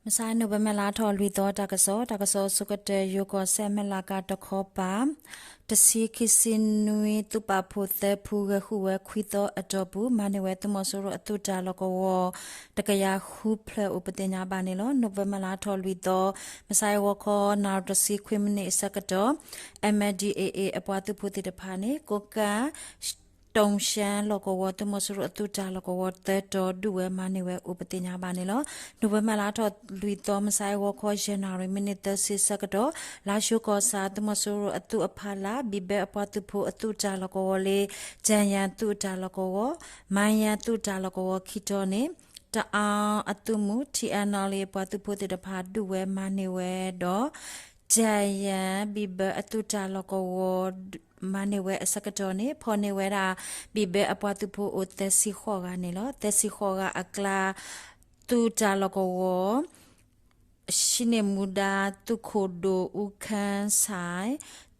မုၢ်ဆါ နိၣ်ဝ့ဘၢၣ်လါထီၣ်လွံၢ်သီ တၢ်ကစီၣ်, တၢ်ကစီၣ်အဆိကတၢၢ် ယိၤကီၢ်စဲၣ် မဲၢ်လးကၤတခီပၤ တဆံခံဆံနွံ သုးပာ်ဖှိၣ်သၢဖုဂဲၤဃုာ်ဝဲခွံသီအတီၢ်ပူၤ မၤန့ၢ်ဝဲသုးမီၤစိရိၤအသုးတၢ်လီၢ်ကဝီၤ တကယၤဃုဖျၢၣ်အိၣ်ပသ့ၣ်ညါဘၣ်န့ၣ်လီၤ. နိၣ်ဝ့ဘၢၣ်လါထီၣ်လွံၢ်သီ မုၢ်ဆါအံၤဂီၤခီ နၣ်ရံၣ်တဆံခွံမံးနံးအဆၢကတီၢ် MNDAA အပှၤသုးဖိသ့ၣ်တဖၣ်န့ၣ် ကိးကၣ် တိၣ်ရှဲလီၢ်ကဝီၤ သုးမီၤစိရိၤအသုးတၢ်လီၢ်ကဝီၤသၢတီၤ ဒုးဝဲမၤန့ၢ်ဝဲအိၣ်ပသ့ၣ်ညါဘၣ်န့ၣ်လီၤ. နိၣ်ဝ့ဘၢၣ်လါထီၣ်လွံၢ်သီ မုၢ်ဆါအံၤဂီၤခီ ယဲၢ်နၣ်ရံၣ်မံးနံးသၢဆံဆၢကတီၢ် လါၡိၤကီၢ်ဆၣ် သုးမီၤစိရိၤအသုးအဖီလာ် ဘံၣ်ဘၢအပှၤသုးဖိအသုးတၢ်လီၢ်ကဝီၤလၢ ကၠၣ်ယၣ်သုးတၢ်လီၢ်ကဝီၤ မၣ်ယၣ်သုးတၢ်လီၢ်ကဝီၤခံတီၤန့ၣ် တအၣ်အသုးမုၢ် ထံအၣ်နီၣ်လ့ၣ် အပှၤသုးဖိသ့ၣ်တဖၣ်ဒုးဝဲမၤန့ၢ်ဝဲဒီး ကၠၣ်ယၣ် ဘံၣ်ဘၢအသုးတၢ်လီၢ်ကဝီၤ မၤန့ၢ်ဝဲအဆၢကတီၢ်န့ၣ် ဖီၣ်န့ၢ်ဝဲဒၣ် ဘံၣ်ဘၢအပှၤသုးဖိအိၣ်သၢဆံဃိးဂၤန့ၣ်လီၤ. သၢဆံဃိးဂၤအကျါ သုးတၢ်လီၢ်ကဝီၤ ဟံးန့ၢ်မူဒါ သုးခိၣ်ဒိၣ်အူခၢၣ်စဲၣ်,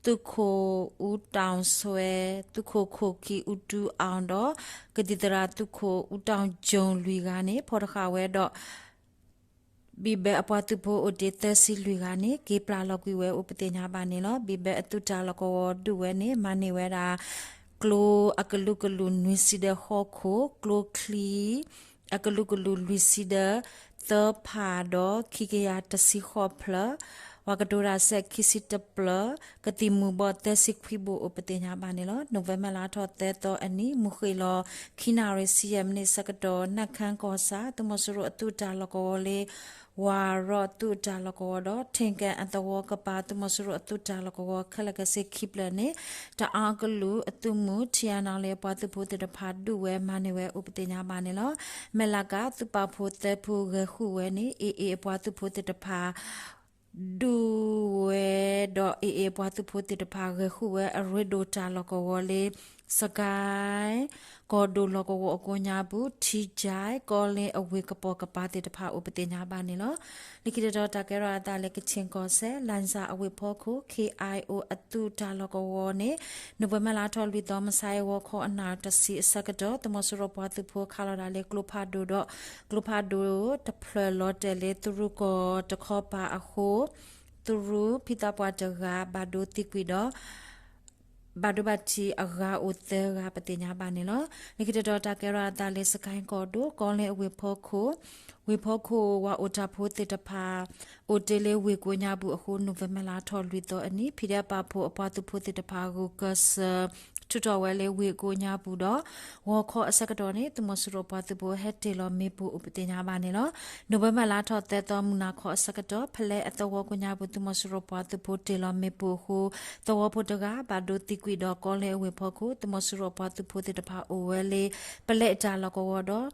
သုးခိၣ်အူတီၣ်စွဲ, သုးခိၣ်ခိၣ်ခံအူတူအီဒီး ကသံၣ်သရၣ်သုးခိၣ်အူတီၣ်ကၠိၣ်လွံၢ်ဂၤန့ၣ် ဖီၣ်တဃာ်ဝဲဒီး ဘံၣ်ဘၢအပှၤသုးဖိအိၣ်တ့ၢ်သၢဆံလွံၢ်ဂၤန့ၣ် က့ၤပျၢ်လီၤကွံာ်ဝဲအိၣ်ပသ့ၣ်ညါဘၣ်န့ၣ်လီၤ. ဘံၣ်ဘၢအသုးတၢ်လီၢ်ကဝီၤဒုးဝဲန့ၣ် မၤန့ၢ်ဝဲဒၣ် ကျိအကလုာ်ကလုာ်နွံဆံဒီးဃိးခိၣ်, ကျိချံ အကလုာ်ကလုာ်လွံၢ်ဆံဒီးသၢဖးဒီး ခံကယၤတဆံဃိးဖျၢၣ်, ပှၤကတိၤတၢ်စဲးခံဆံတဖျၢၣ်, ကသံၣ်မူၤဘှီးသၢဆံခွံဘိၣ်အိၣ်ပသ့ၣ်ညါဘၣ်န့ၣ်လီၤ. နိၣ်ဝ့ဘၢၣ်လါထီၣ်သၢသီအနံၤ မုၢ်ဃ့ၢ်လီၤ ခံနၣ်ရံၣ်ဆံယဲၢ်မံးနံးဆၢကတီၢ် နၢ်ခၢၣ်ကီၢ်ဆၣ် သုးမီၤစိရိၤအသုးတၢ်လီၢ်ကဝီၤလၢ ဝၤရီၣ်သုးတၢ်လီၢ်ကဝီၤဒီး ထ့ၣ်ကဲၣ်အသဝီကပၤ သုးမီၤစိရိၤအသုးတၢ်လီၢ်ကဝီၤ ခဲလၢာ်ခဲဆ့ခံဖျၢၣ်န့ၣ် တအၣ်ကလုာ်အသုးမုၢ် ထံအၣ်နီၣ်လ့ၣ် အပှၤသုးဖိသ့ၣ်တဖၣ်ဒုးဝဲမၤန့ၢ်ဝဲအိၣ်ပသ့ၣ်ညါဘၣ်န့ၣ်လီၤ. မဲၢ်လးကၤ သုးပာ်ဖှိၣ်သၢဖုဂဲၤဃုာ်ဝဲန့ၣ် AA အပှၤသုးဖိသ့ၣ်တဖၣ် ဒုးဝဲဒီး AA အပှၤသုးဖိသ့ၣ်တဖၣ် ဂဲၤဃုာ်ဝဲအရ့ဒိၣ်တၢ်လီၢ်ကဝီၤလၢ စကဲၣ် ကီၢ်ဒိၣ်လီၢ်ကဝီၤအကိးညါပူၤ ထံကၠဲၣ် ကီလ့အဝ့ၢ်ကပိာ်ကပၤသ့ၣ်တဖၣ်အိၣ်ပသ့ၣ်ညါဘၣ်န့ၣ်လီၤ. လၢခံတတီၤတၢ်ကဲထီၣ်အသးလၢ ကခ့ၣ်ကီၢ်စဲၣ် လၣ်စၣ်အဝ့ၢ်ဖီခိၣ် KIO အသုးတၢ်လီၢ်ကဝီၤန့ၣ် နိၣ်ဝ့ဘၢၣ်လါထီၣ်လွံၢ်သီ မုၢ်ဆါအံၤဂီၤခီ အနၣ်ရံၣ်တဆံအဆၢကတီၢ် သုးမီၤစိရိၤပှၤသုးဖိခးလီၤဒၣ်လၢကျိဖးဒိၣ်ဒီး ကျိဖးဒိၣ်တဖျၢၣ်လီၤတဲာ်လၢသုးရူၢ်ကီၢ်တခီပၤအဃိ သုးရူၢ်ဖံသးပှၢ်တဂၤ ဘၣ်ဒိသံကွံာ်ဒီး ဘၣ်ဒိဘၣ်ထံးအဂၤအိၣ်သၢဂၤပသ့ၣ်ညါဘၣ်န့ၣ်လီၤ. လၢခံတတီၤတၢ်ကဲထီၣ်အသးလၢ စကဲၣ်ကီၢ်ဒိၣ် ကီလ့အဝ့ၢ်ဖီခိၣ် ဝ့ၢ်ဖီခိၣ်ဝၤအိၣ်တၢ်ဖိသ့ၣ်တဖၣ် အိၣ်တ့ၢ်လၢဝ့ၢ်ကိးညါပူၤအဃိ နိၣ်ဝ့ဘၢၣ်လါထီၣ်လွံၢ်သီအနံၤ PDF ပာ်ဖှိၣ်အပှၤသုးဖိသ့ၣ်တဖၣ် ဂုာ်ကၢးစၢၤ ထုးထီၣ်ဝဲလၢဝ့ၢ်ကိးညါပူၤဒီး ဂီၤခီအဆၢကတီၢ်န့ၣ် သုးမီၤစိရိၤပှၤသုးဖိဟဲတ့ၢ်လီၤမ့ၣ်ပိၢ်အိၣ်ပသ့ၣ်ညါဘၣ်န့ၣ်လီၤ. နိၣ်ဝ့ဘၢၣ်လါထီၣ်သၢသီမုၢ်နၤခီအဆၢကတီၢ် ဖဲလဲၣ်အသဝီကိးညါပူၤ သုးမီၤစိရိၤပှၤသုးဖိတ့ၢ်လီၤမ့ၣ်ပိၢ်အဃိ သဝီဖိတဂၤ ဘၣ်ဒိသံကွံာ်ဒီး ကီလ့အဝ့ၢ်ဖီခိၣ် သုးမီၤစိရိၤပှၤသုးဖိသ့ၣ်တဖၣ်အိၣ်ဝဲလၢ ပလဲၣ်တၢ်လီၢ်ကဝီၤဒီး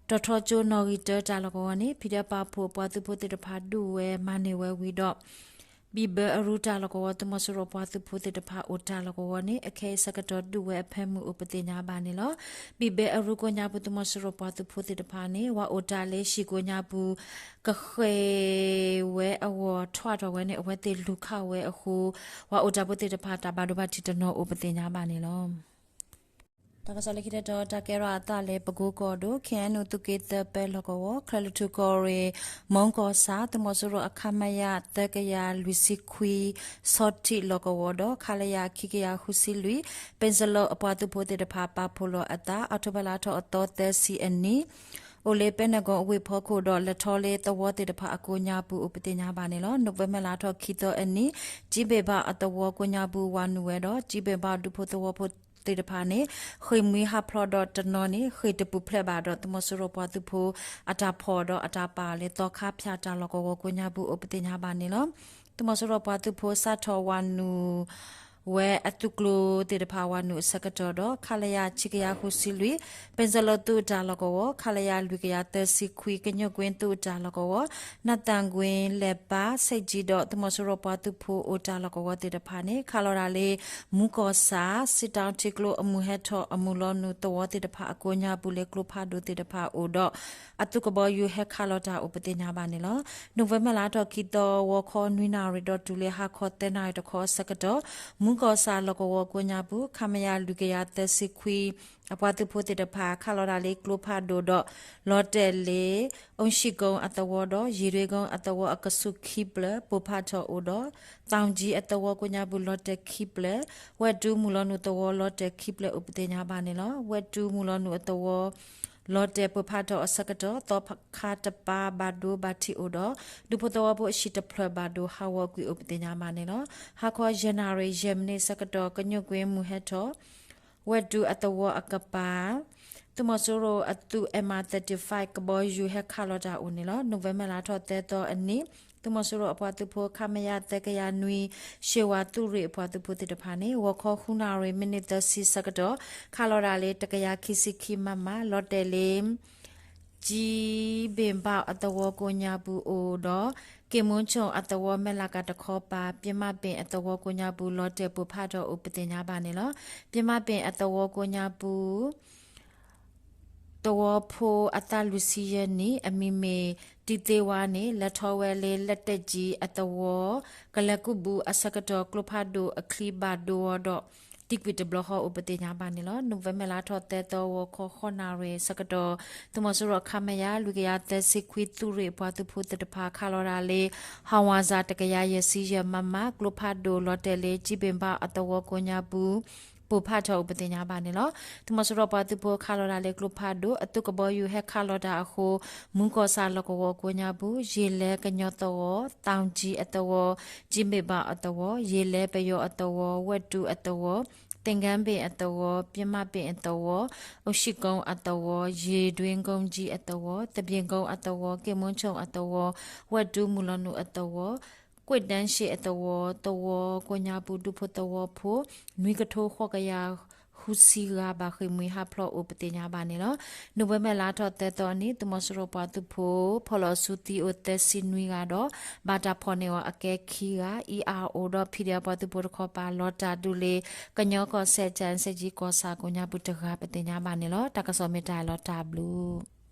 တီၤထီကၠိနီၣ်ဂံၢ်တၢတၢ်လီၢ်ကဝီၤန့ၣ် PDF ပာ်ဖှိၣ်အပှၤသုးဖိသ့ၣ်တဖၣ်ဒုးဝဲမၤန့ၢ်ဝဲဝံၤဒီး ဘံၣ်ဘၢအရူတၢ်လီၢ်ကဝီၤ သုးမီၤစိရိၤပှၤသုးဖိသ့ၣ်တဖၣ်အိၣ်တၢ်လီၢ်ကဝီၤန့ၣ် အခဲအံၤဆၢကတီၢ်ဒုးဝဲအဖၢမုၢ်အိၣ်ပသ့ၣ်ညါဘၣ်န့ၣ်လီၤ. ဘံၣ်ဘၢအရူကိးညါပူၤ သုးမီၤစိရိၤပှၤသုးဖိသ့ၣ်တဖၣ်န့ၣ် ဝၤအိၣ်တၢ်လၢဟံၣ်ကိးညါပူၤ ကဃ့ၢ်ဝဲအဂီၢ် ထွဲထီၣ်ဝဲန့ၣ် အဝဲသ့ၣ်လူၤခးဝဲအဃိ ဝၤအိၣ်တၢ်ဖိသ့ၣ်တဖၣ် တၢ်ဘၣ်ဒိဘၣ်ထံးတနီၤအိၣ်ပသ့ၣ်ညါဘၣ်န့ၣ်လီၤ. တၢ်ကစီၣ်လၢခံတတီၤ တၢ်ကဲထီၣ်အသးလၢပကိကီၢ်ဒိၣ် KNU သုးက့သၢပၢလီၢ်ကဝီၤ ချၢၣ်လွံၢ်ထူၣ်ကီၢ်ရ့ၣ် မူကီၢ်ဆၣ် သုးမီၤစိရိၤအ ခမရ သၢကယၤလွံၢ်ဆံခွံ ဆီထံးလီၢ်ကဝီၤဒီး ခလရ ခံကယၤဃုဆံလွံၢ် ပ့ၣ်စလီအပှၤသုးဖိသ့ၣ်တဖၣ် ပာ်ဖှိၣ်လီၤအသး အီးထိဘၢၣ်လါထီၣ်အသီသၢဆံအနံၤ အိၣ်လၢပဲနဂီၢ်အဝ့ၢ်ဖီခိၣ်ဒီး လဲၤထီၣ်လၢသဝီသ့ၣ်တဖၣ်အကိးညါပူၤအိၣ်ပသ့ၣ်ညါဘၣ်န့ၣ်လီၤ. နိၣ်ဝ့ဘၢၣ်လါထီၣ်ခံသီအနံၤ ကၠံဘ့ၣ်ဘၣ်အသဝီကိးညါပူၤ ဝၤနုာ်ဝဲဒီး ကၠံဘ့ၣ်ဘၣ်ဒူဖိသဝီဖိသ့ၣ်တဖၣ်န့ၣ် ဃ့ၢ်မှံဟးဖျိးဒီးတနီၤန့ၣ် ဃ့ၢ်တပူၤဖျဲးဘၣ်ဒီး သုးမီၤစိရိၤပှၤသုးဖိအတၢ်ဖီၣ်ဒီးအတၢ်ပာ်လၢသီခါဖၠၣ်တၢ်လီၢ်ကဝီၤကိးညါပူၤအိၣ်ပသ့ၣ်ညါဘၣ်န့ၣ်လီၤ. သုးမီၤစိရိၤပှၤသုးဖိစးထီၣ်ဝၤနုာ် ဝဲအသုးကျိၤသ့ၣ်တဖၣ်ဝၤနုာ်အဆၢကတီၢ်ဒီး ခလရ ခံကယၤဃုဆံလွံၢ် ပ့ၣ်စလီသုးအတၢ်လီၢ်ကဝီၤ ခလရ လွံၢ်ကယၤသၢဆံခွံ ကညိၣ်ကွ့သုးအတၢ်လီၢ်ကဝီၤ နၢ်သၣ်ကွ့ လဲၤပၢ် ဆဲးကၠံဒီး သုးမီၤစိရိၤပှၤသုးဖိအိၣ်တၢ်လီၢ်ကဝီၤသ့ၣ်တဖၣ်န့ၣ် ခးလီၤဒၣ်လၢ မူကီၢ်ဆၣ် စံးတီထံကျိအမုၢ်ဟဲထီၣ် အမုၢ်လီၤနုာ်သဝီသ့ၣ်တဖၣ်အကိးညါပူၤလၢကျိဖးဒိၣ်သ့ၣ်တဖၣ်အိၣ်ဒီး အသုးကဘီယူၤဟဲခးလီၤတၢ်အိၣ်ပသ့ၣ်ညါဘၣ်န့ၣ်လီၤ. နိၣ်ဝ့ဘၢၣ်လါထီၣ်ခံသီ ဂီၤခီနွံနၣ်ရံၣ်ဒီးတုၤလၢဟါခီသၢနၣ်ရံၣ်တခီအဆၢကတီၢ် မူ မူကီၢ်ဆၣ်လီၢ်ကဝီၤကိးညါပူၤ ခမရ လွံၢ်ကယၤသၢဆံခွံ အပှၤသုးဖိသ့ၣ်တဖၣ် ခးလီၤတၢ်လၢကျိဖးဒိၣ်ဒီး လီၤတဲာ်လၢ အုံရှံကုန်းအသဝီဒီး ရေတွင်းကုန်းအသဝီအကဆူးခံဖျၢၣ် ပိၢ်ဖးထီၣ်အိၣ်ဒီး သောင်ကြီးအသဝီကိးညါပူၤ လီၤတဲာ်ခံဖျၢၣ်, ဝဲၢ်တူမုၢ်လီၤနုာ်သဝီ လီၤတဲာ်ခံဖျၢၣ်အိၣ်ပသ့ၣ်ညါဘၣ်န့ၣ်လီၤ. ဝဲၢ်တူမုၢ်လီၤနုာ်အသဝီ လီၤတဲာ်ပိၢ်ဖးထီၣ်အဆၢကတီၢ် သီခါတပၤဘၣ်ဒိဘၣ်ထံးအိၣ်ဒီး ဒူဖိသဝီဖိအဟံၣ်တဖျၢၣ်ဘၣ်ဒိဟးဂီၤကွံာ်အိၣ်ပသ့ၣ်ညါဘၣ်န့ၣ်လီၤ. ဟါခီယဲၢ်နၣ်ရံၣ်ယဲၢ်မံးနံးဆၢကတီၢ် ကညိၣ်ကွ့မုၢ်ဟဲထီၣ် ဝဲၢ်တူအသဝီအကပၤ သုးမီၤစိရိၤအသုး M I thirty-five ကဘီယူၤဟဲခးလီၤတၢ်အိၣ်န့ၣ်လီၤ. နိၣ်ဝ့ဘၢၣ်လါထီၣ်သၢသီအနံၤ သုးမီၤစိရိၤအပှၤသုးဖိ ခမရ သၢကယၤနွံ ရှ့ဝါသုးရ့ၣ်အပှၤသုးဖိသ့ၣ်တဖၣ်န့ၣ် ဂီၤခီဃုနၣ်ရံၣ်မံးနံးသၢဆံဆၢကတီၢ် ခးလီၤတၢ်လၢ တကယၤခံဆံခံ မမ လီၤတဲာ်လၢ ကၠံဘ့ၣ်ဘၣ်အသဝီကိးညါပူၤအိၣ်ဒီး က့ၣ်မူဆိၣ်အသဝီမဲၢ်လးကၤတခီပၤ ပၠ့မၣ်ပ့ၣ်အသဝီကိးညါပူၤ လီၤတဲာ်ပိၢ်ဖးထီၣ်အိၣ်ပသ့ၣ်ညါဘၣ်န့ၣ်လီၤ. ပၠ့မၣ်ပ့ၣ်အသဝီကိးညါပူၤ သဝီဖိအသးလွံၢ်ဆံယဲၢ်နံၣ် အမံၤမ့ၢ်တံၤသ့ဝါန့ၣ် လဲၤထီၣ်ဝဲလၢ လက်တက်ကြီး အသဝီ ကလဲၤကူးဘူးအဆၢကတီၢ် ကျိဖးဒိၣ်အချံဘၣ်ဒိဝဲဒီး သံကွံာ်တဘျီဃီအိၣ်ပသ့ၣ်ညါဘၣ်န့ၣ်လီၤ. နိၣ်ဝ့ဘၢၣ်လါထီၣ်သၢသီ ဂီၤခီဃိးနၣ်ရံၣ်ဆၢကတီၢ် သုးမီၤစိရိၤ ခမရ လွံၢ်ကယၤသၢဆံခွံ သုးရ့ၣ်အပှၤသုးဖိသ့ၣ်တဖၣ် ခးလီၤတၢ်လၢ ဟးဝၤစၢ် တကယၤယဲၢ်ဆံယဲၢ် မမ ကျိဖးဒိၣ်လီၤတဲာ်လၢ ကၠံဘ့ၣ်ဘၣ်အသဝီကိးညါပူၤ ပိၢ်ဖးထီၣ်အိၣ်ပသ့ၣ်ညါဘၣ်န့ၣ်လီၤ. သုးမီၤစိရိၤပှၤသုးဖိခးလီၤတၢ်လၢကျိဖးဒိၣ် အသုးကဘီယူၤဟဲခးလီၤတၢ်အဃိ မူကီၢ်ဆၣ်လီၢ်ကဝီၤကိးညါပူၤ ယ့ၣ်လဲၤကညီသဝီ သောင်ကြီးအသဝီ ကၠံဘ့ၣ်ဘၣ်အသဝီ ယ့ၣ်လဲၤပယီၤအသဝီ ဝဲၢ်တူအသဝီ သင်္ကန်းပင်အသဝီ ပၠ့မၣ်ပ့ၣ်အသဝီ အုံရှံကုန်းအသဝီ ရေတွင်းကုန်းကြီးအသဝီ သပြေကုန်းအသဝီ က့ၣ်မူဆိၣ်အသဝီ ဝဲၢ်တူမုၢ်လီၤနုာ်အသဝီ ကွ့ၣ်တန်းရှ့အသဝီ သဝီကိးညါပူၤ ဒူဖိသဝီဖိ နွံကထိဃိးကယၤဃုဆံဂၤ ဘၣ်ဃ့ၢ်မှံဟးဖျိးအိၣ်ပသ့ၣ်ညါဘၣ်န့ၣ်လီၤ. နိၣ်ဝ့ဘၢၣ်လါထီၣ်သၢသီအနံၤ သုးမီၤစိရိၤပှၤသုးဖိ ဖီၣ်လီၤအစုသံအိၣ်သၢဆံနွံဂၤဒီး ဘၣ်တၢ်ဖီၣ်န့ၢ်အီၤအကဲခံဂၤ အံၤအါအိၣ်ဒီး ဖံးဒဲးပှၤသုးဖိတခီပၤ လီၤတၢ်ဒုးလၢ ကညီကီၢ်စဲၣ် ကၠၣ်စဲၣ်ကၠံကီၢ်ဆၣ်ကိးညါပူၤတဂၤပသ့ၣ်ညါဘၣ်န့ၣ်လီၤ. တၢ်ကစီၣ်မ့ၢ်တၢ်လီၤတၢ်ဘျုး